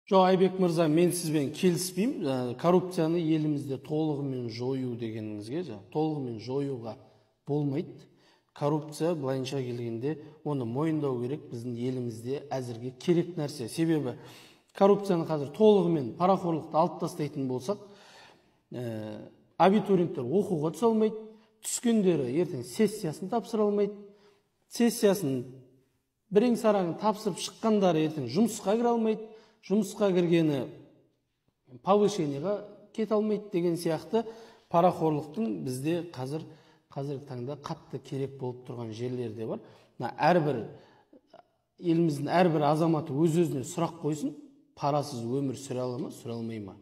Жоқ, Айбек мырза, мен сізбен келіспеймін. Коррупцияны елімізде толығымен жою дегеніңізге, толығымен жоюға болмайды. Коррупция былайынша келгенде, оны мойындау керек, біздің елімізде әзірге керек нәрсе. Себебі коррупцияны қазір толығымен, парақорлықты алып тастайтын болсақ, абитуриенттер оқуға түсе алмайды, түскендері ертең сессиясын тапсыра алмайды, сессиясын бірең сараңын тапсырып шыққандары ертең жұмысқа кіре алмайды, жұмысқа кіргені повышениеға кете алмайды деген сияқты. Парақорлықтың бізде қазіргі таңда қатты керек болып тұрған жерлері де бар. Мына әрбір еліміздің әрбір азаматы өз өзіне сұрақ қойсын: парасыз өмір сүре ала ма, сүре алмай ма?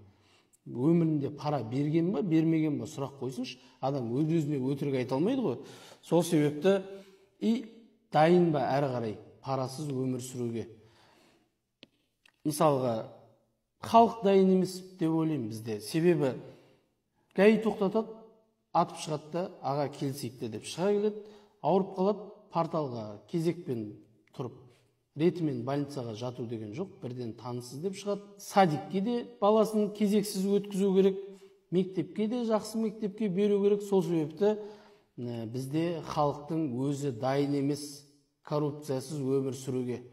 Өмірінде пара берген ба, бермеген ба, сұрақ қойсыншы. Адам өз өзіне өтірік айта алмайды ғой. Сол себепті и дайын ба әрі қарай парасыз өмір сүруге? Мысалға, халық дайын емес деп ойлаймын бізде. Себебі ГАИ тоқтатады, атып шығады да, аға, келісейік те деп шыға келеді. Ауырып қалады, порталға кезекпен тұрып, ретімен больницаға жату деген жоқ, бірден таныс іздеп шығады. Садикке де баласын кезексіз өткізу керек, мектепке де жақсы мектепке беру керек. Сол себепті бізде халықтың өзі дайын емес коррупциясыз өмір сүруге.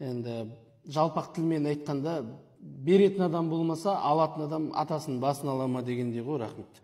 Енді жалпақ тілмен айтқанда, беретін адам болмаса, алатын адам атасының басын ала ма дегендей ғой. Рахмет.